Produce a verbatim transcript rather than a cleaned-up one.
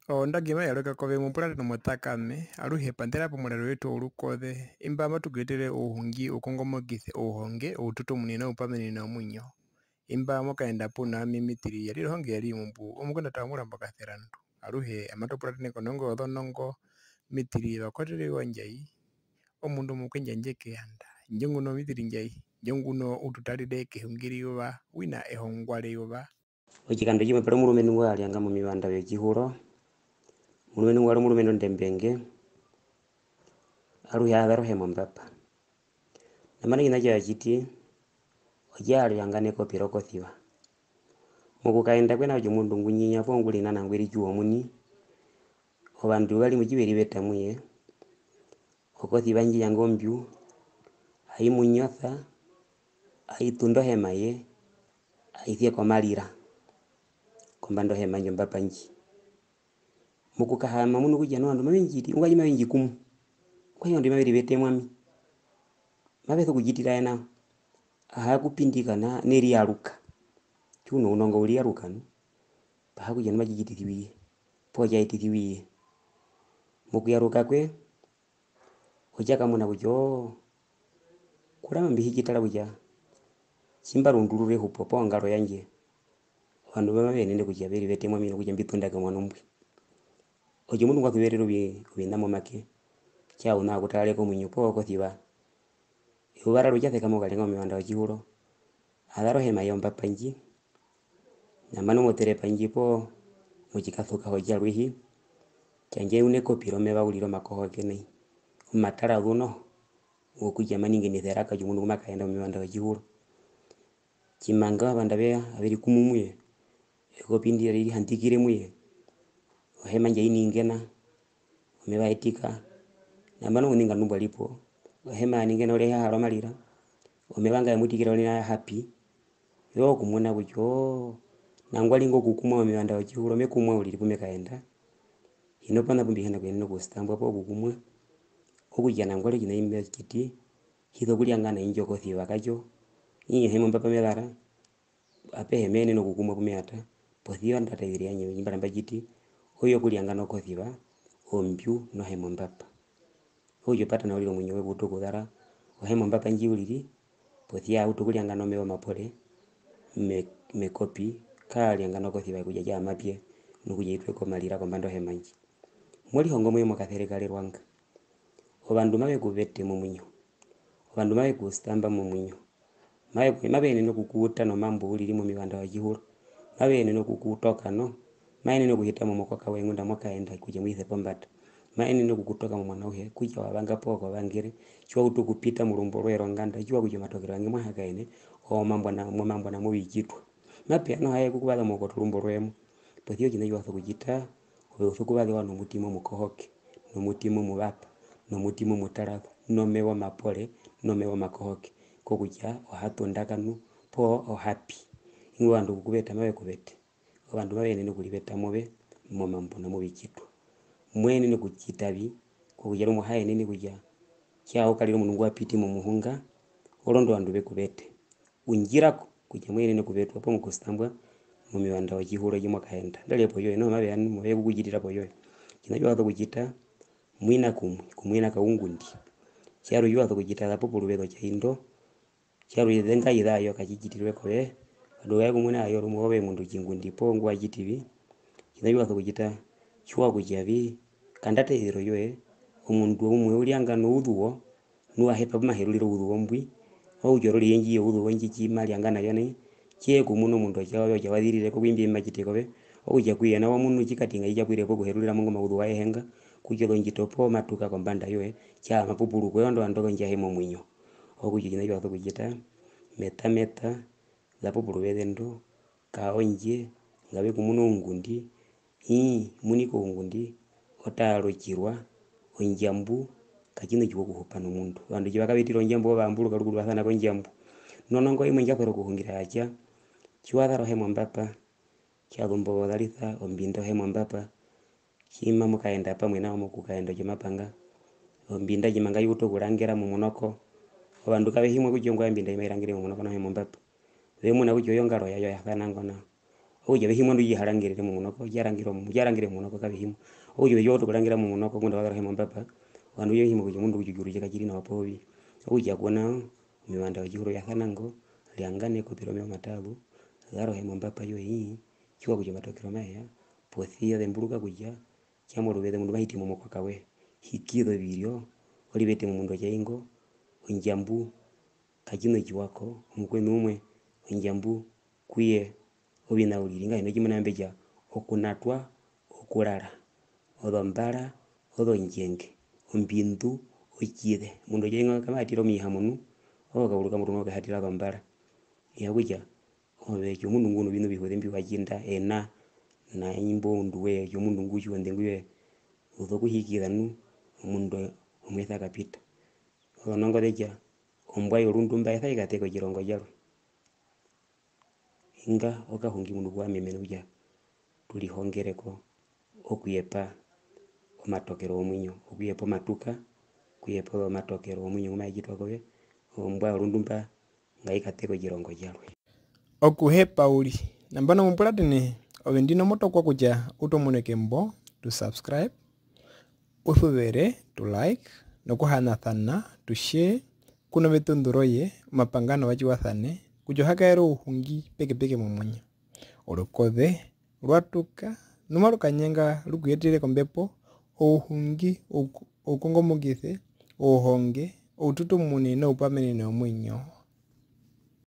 Ondangi mai yaruka kove mupuratene nomutakame, aruhe panḓera pomuraro wetu ourukoze, imba matu ku etere ouhungi, oukongomokise, ouhonge, oututumunine, oupamenene omuinyo. Imba mo kaenda puna ami Mitiri yarire ohonge yari mumbu, omukunda tawa muramba okaserandu. Aruhe amatu puratene konongo yozonongo, Mitiri vakwatere wa ndjai, omundu omukwendjandje keyanda. Ndje nguno Mitiri ndjai, ndje nguno u tu tarere kehungi reyuva, wina ehongwa reyuva. Otjikando tjimwe pa ri omurumendu ngwa ryanga momivanda vyotjihuro. Omurumendu ngwa ri omurumendu ondembenge, aruhe aa zara ohema ombapa. Nambano otjiṋa tja tjiti, otja ryanga nekopi rokosiva. Mokukaenda kwe na kutja omundu ngu nyinya poo ngu ri nana ngu ritjiwa omuini, ovandu va ri motjiveriveta mu ye, okosiva ndji yanga ombyu, ai mu nyosa, ai tunda ohema ye, ai sye komarira kombanda ohema ndji ombapa ndji. Mokukahaama muno kutja nao ovandu mave ndji ri, ongwaye mave ndji kumu, ongwaye ovandu mave riveta mu ami, mave sokutjitira ye nao, a ha kupindika na, neriyaruka. Tji u nounongo u riyaruka nu, pa ha kutja nu matji tjitisiwa i ye, poo tja etisiwa i ye. Mokuyaruka kwe, otja kamuna kutja, oo, kurama mbi hi tjitara kutja tji mba rundurura ehupo poo ongaro yandje, ovandu mba mave yenene kutja ve riveta mu ami nokutja mbi tunda komuano mbwi. Otjomundu ngwa suverere ovi-, oviṋa momake, tja una okutarareka omuinyo poo kosiva. Eyuva rarwe otja sekama okukaryanga momivanda vyotjihuro, a zara ohema yombapa ndji, nambano moterepa ndji poo motjikasukaho tjarwe hi, tjandje u nekopi romeva uriri omakohoke nai, omatarazu noho, okutja ma ninginisa eraka tjomundu ngu ma kaenda momivanda vyotjihuro. Tjimanga ovandu ave ya ave rikumu mu ye, ekopi ndi ri handikire mu ye, ohema ndji ai ningena, omeva ye tika, nambano okuninga ndu mbwa ri po, ohema ya ningena uriri ai ha hara omarira, omeva nga ye mu tikira uriri ai ha pi, ove okumuna kutja oo, nangwari ingo kukumwa momivanda vyotjihuro me kumwa uriri pu me kaenda, hi na pona pu mbi hi na kuyenena okustambwa poo kukumwa, okutja nangwari otjiṋa tji mba tjiti, hi sokuryanga na indjo kosiva katjo, ii ohema ombapa me zara, apehe me yenene okukumwa pu me yata, posi ya ondataiziro yandje ndji mba ri mba tjiti, oyo okuryanga nokosiva, ombyu nohema ombapa. Okutja o pata nao uriri omuinyo woye ku uta okuzara ohema ombapa ndji uriri, posi ya u uta okuryanga nomeva omapore me-, mekopi, kaa ryanga nokosiva kutja tjaa mapye, nokutja i twe komarira kombanda ohema ndji. Mo rihongo mu ye mokaserekarerwa nga. Ovandu mave ku vete momuinyo, ovandu mave ku stamba momuinyo, mave ku-, mave yenene okukuuta nomambo uriri momivanda vyotjihuro, mave yenene okukutoka noho, ma yenene okuhita momukoka woye ngunda mo kaenda kutja mo ise pombanda, ma yenene okukutoka momuano auhe, kutja wa vanga poo ko vangere, tji wa utu okupita morumbo rwoye ronganda, tjiwa kutja omatokero nga nge mwa hakaene, omambo na-, momambo na movitjitwa. Mape ya noho aye ku kuvaza moukoto rumbo rwoye mo. Posi ya otjiṋa tji wa sokutjita, ove u sokuvazewa nomutima omukohoke, nomutima omuvapa, nomutima omutarazu, nomeva omapore, nomeva omakohoke, kokutja o ha tundaka nu, poo o ha pi. Ingwi ovandu okukuveta mave ku vete. Ovandu mave yenene okuriveta move momambo na movitjitwa. Mo yenene okutjita vi, kokutja rumwe o ha yenene kutja tjaa u karira omundu ngu wa piti momuhunga, orondu ovandu ve ku vete. Undjira ko kutja mo yenene okuvetwa poo mokustambwa momivanda vyotjihuro tji mo kaenda. Nandarire poyoye noho mave ya nu, mave ya okukutjitira poyoye. Otjiṋa tji wa sokutjita, mwina kumwe, kumwina kaungundi. Tjarwe tji wa sokutjita, za po poruveze otja indo, tjarwe zenga iza ayo katji tjitirwe kove, ovandu ve ya kumuna ayo rumwe ove omundu otjingundi poo ngu wa tjiti vi. Otjiṋa tji wa sokutjita, tjiwa kutja vi, kandataiziro yoye, omundu umwe u ryanga nouzuwo, nu wa hepa pu ma herurire ouzuwo mbwi, okutja ororiye ndji youzuwo ndji tji ma ryanga na yo nai, tje ku muna omundu otja ove otja wa zirire ko ku imbi mbi ma tjiti kove, okutja ku ye nao wa munu otjikatinga tji tja kwire po okuherurira mo ingo mauzuwo ayehe nga, kutja ozondjito poo ma tuka kombanda yoye, tjaa ma pupuru kwe ondo ando ke ndji ya he momuinyo. Okutja otjiṋa tji wa sokutjita, meta meta, za po poruveze ndo, kaondje, ngave ku muna oungundi, ii, munika oungundi, o taara otjirwa, ondjambu, katjiṋa otjiwa okuhupa nomundu. Ovandu tji va kavetira ondjambu, ove wa amburuka rukuru wa sana kondjambu. Nonongo imwe ndja suvera okuhungira ya tja, tji wa zara ohema ombapa, tja zumbo o zarisa ombinda ohema ombapa, tji mamu kaenda pamwe nao mokukaenda otjomapanga, ombinda tjimanga i utu okurangera momunoko, ovandu kave himwa kutja ongwaye ombinda tji mai rangere momunoko noho mombapa. Ve muna kutja oyo ongaro yayo ya sana ngo nao. Okutja ve himwa ndu tji ha rangerere momunoko, tja rangere momu-, tja rangere momunoko kave himwa. Okutja ove tji wa utu okurangera momunoko ngunda wa za rohe mombapa, ovandu ve himwa kutja omundu kutja otjiuru tje katji ri nawa poo vi. Okutja ku nao, omivanda vyotjihuro vya sana ngo, ryangana ekopi romeva omataazu, za rohe mombapa yoye, tjiwa kutja omatokero maye ya, posi ya zemburuka kutja, tjamwa oruveze omundu ma hiti momukwaka we, hikiza oviryo, o rivete momundu otja ingo, ondjambu, katjiṋa otjiwa ko, omukweṋu umwe, ondjambu, ku ye oviṋa uriri, ngahino tjimuna mbe tja okunatwa, okurara, ozombara, ozondjenge, ombindu, otjize. Omundu otja ingo kama tira omuihamonu, ove okauru ka murume okehatira ozombara. Iya kutja, ove tjomundu ngu noviṋa ovihoze mbi wa tjinda, ena, na imbo oundu we, tjomundu ngu tjiwa ondengu yoye, u sokuhikiza nu, omundu omwesa kapita. Ozonongo ze tja, ombwa yorundumba esa i kateka otjirongo tjarwe. Inga okahungi mundu ku wa memene kutja tu rihongere ko okuyepa omatokero womuinyo, okuyepa omatuka, okuyepa omatokero womuinyo ngu maye tjitwa kove, ombwa yorundumba ngai kateke otjirongo tjarwe. Okuhepa uriri. Nambano mo puratene, ove ndino mo tokwa kutja u tomuneke mbo tu subscribe, u suvere, tu like, nokuhanasana, tu share, ku noveṱunḓu roye, omapanga novatjiwasane, kutja o ha kaere ouhungi pekepeke momuinyo. Orukoze rwa tuka, nu maru kanyenga ru ku yetere kombepo, ouhungi, ouku-, oukongomokise, ouhonge, oututumune noupamenene womuinyo.